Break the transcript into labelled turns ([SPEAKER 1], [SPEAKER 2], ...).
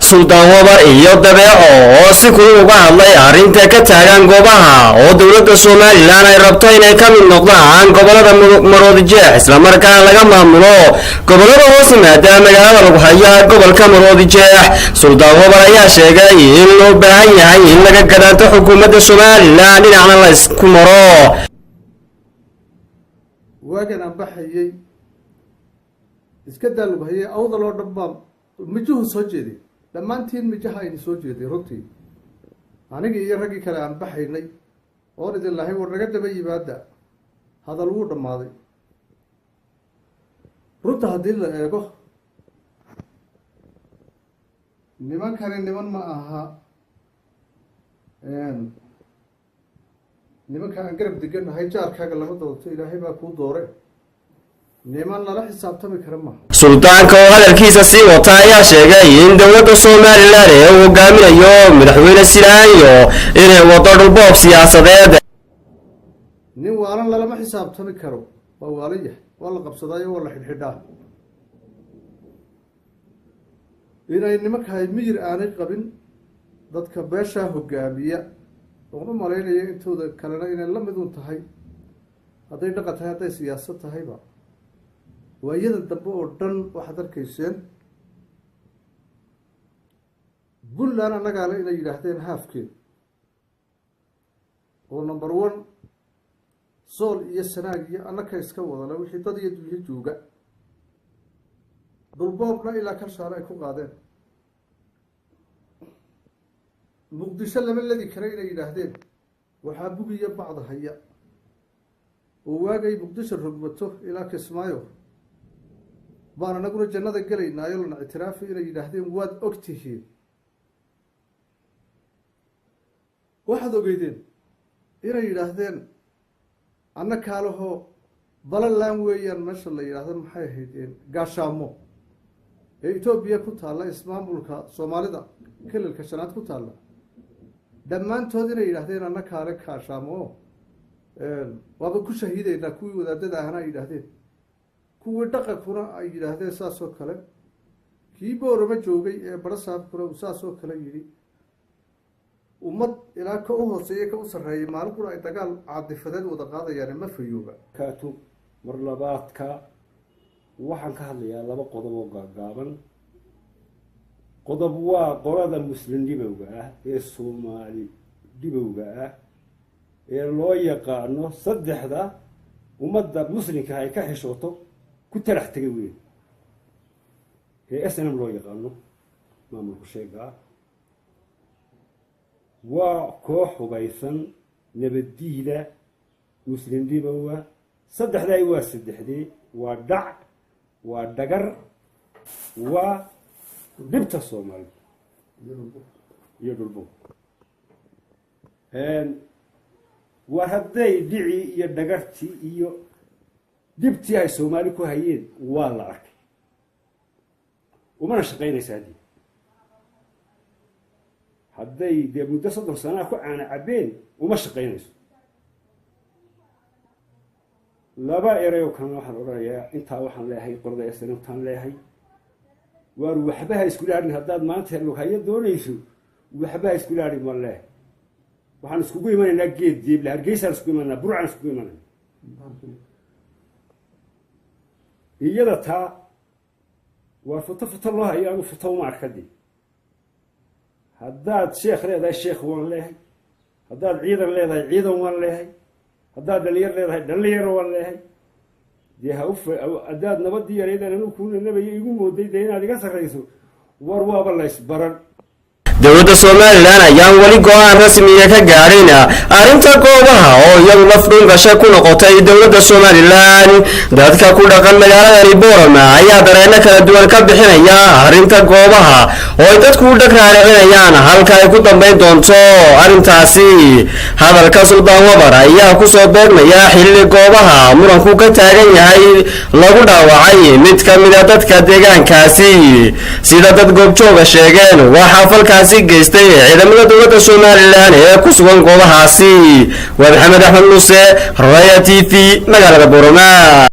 [SPEAKER 1] Suldaan Wabar iyo Dabeeco oo si kulul uga hadlay arrinta ka taagan goobaha oo dowladda Somalilan ay rabto inay ka mid noqdaan gobolada Maroodijeex, islamarkaana laga maamulo gobolada hoos yimaada magaalada Lughaya, gobolka Maroodijeex. Suldaan Wabar ayaa sheegay in loo baahan yahay in laga gadaanto xukuumadda Somalilan, dhinacna la isku maro.
[SPEAKER 2] Waagan aan baxayey, iska daa Lughayay, Awdal oo dhan baa mijuhu soo jeeday. Dhammaantiin mijaha aynu soo jeeday. Runtii anigii iyo raggii kale aan baxaynay oon idin lahay, war naga daba yimaada, hadal wuu dhammaaday. Runta haddii la eego, nimankani niman ma aha. Nimanka aan garab deganahay, jaarkaaga lama doonto, Ilaahay baa kuu doore, niman lala xisaabtami kara maaha.
[SPEAKER 1] Suldaanka oo hadalkiisa sii wata ayaa sheegay in dowladda Somalilan ee uu hogaaminayo madaxweyne Silaanyo inay wado dhulboob siyaasadeed.
[SPEAKER 2] Nin waalan lalama xisaabtami karo, waa waalan yahay, waa la qabsadaayo, waa la xidhxidhaa. Inay nimankahay miyir aanay qabin dadka beeshaa hogaamiya, oon u malaynaya intooda kalena inay la mid un tahay, hadday dhaqan tahay, hadday siyaasad tahayba. Waayada dambe oo dhan waxaad arkayseen Puntland annagaale inay yidhaahdeen haafkeed oo number one Sool iyo Sanaag iyo annaka iska wadale, wixii dad iyo dunyo jooga, dhulboobna ilaa Kalshaale ay ku qaadeen. Muqdisho lama ladi kara inay yidhaahdeen, waxaa bugiyo bacda haya oo waagay Muqdisho rogmato ilaa Kismaayo baan anaguna jannada gelaynaayo lana ictiraafi inay yidhaahdeen. Waad og tihiin, waxaad ogeydeen inay yidhaahdeen anna kaalahoo balalaan weeyaan meesha la yidhaahdo maxay ahayd, Gaashaamo ee Etoobiya ku taalla, ismaamulka Soomaalida kelilka shanaad ku taalla, dhammaantood inay yidhaahdeen anna kaale Gaashaamo oo waaba ku shahiideynaa. Kuwii wadaadada ahna ay yidhaahdeen, kuwii dhaqankuna ay yidhaahdeen saas oo kale, kii Boorama joogay ee Barasaabkuna uu saas oo kale yidhi. Ummad ilaa ka u hooseeya ka u sarreeyay maalin qura ay dagaal caadifadeed wada qaadayaan ma fayooba.
[SPEAKER 3] Kaatu mar labaadka waxaan ka hadlayaa laba qodob oo gaagaaban. Qodob waa qolada Muslim dhibowga ah ee Soomaali dhibowga ah ee loo yaqaano saddexda ummadda muslimka ay ka xishooto ku talax tegay weyn ee SNM loo yaqaano, maamulku sheega ah. Waa koox hubaysan, nabaddiida, muslim dhibowga. Saddexdaay waa saddexdee: waa dhac, waa dhagar, waa dhibta Soomaalida iyo dhulbo. War hadday dhicii iyo dhagartii iyo dhibtii ay Soomaali ku hayeen waa la arkay, umana shaqaynaysa. Haddii hadday dee muddo 30 sanaa ku caana cabbeen, uma shaqaynayso. Laba erayoo kalena waxaan odhanayaa. Intaa waxaan leeyahay qolada SNMtaan leeyahay, waar waxbaha iskula hadhin. Haddaad maanta Lughayo doonayso, waxbaha iskula hadhin baan leeyahay. Waxaan iskugu imanaynaa Geed Deeble, Hargeysaan iskugu imananaa, Burcaan iskugu imanayna iyada. Taa waa futo futo loo hayo, anu futo uma arkadi. Haddaad sheekh leedahay, sheekh waan leeyahay. Haddaad ciidan leedahay, ciidan waan leeyahay. Haddaad dhalinyar leedahay, dhalinyaro waan leeyahay. Dee ha u haddaad nabadii yareydaan anuu kuu nanabayo igu mooday dee inaad iga sarrayso, war waaba la ysbaran.
[SPEAKER 1] Dowladda Somalilan ayaan weli go-aan rasmiya ka gaadhin arrinta goobaha oo iyadu laf dhuungasha ku noqotay dowladda Somalilan. Dadka ku dhaqan magaaladani Boorama ayaa dareenno kala duwan ka bixinaya arrinta goobaha oo ay dadku u dhag raaricinayaan halka ay ku dambayn doonto arrintaasi. Hadalka Suldaan Wabar ayaa kusoo beegmaya xilli goobaha muranku ka taagan yahay lagu dhaawacay mid ka mida dadka deegaankaasi. Sida dad goobjooga sheegeen, waxaa falkaasi geystay ciidamada dowladda Somalilan ee ku sugan goobahaasi. Waa Maxamed Axmed Muuse, Raya TV, magaalada Boorama.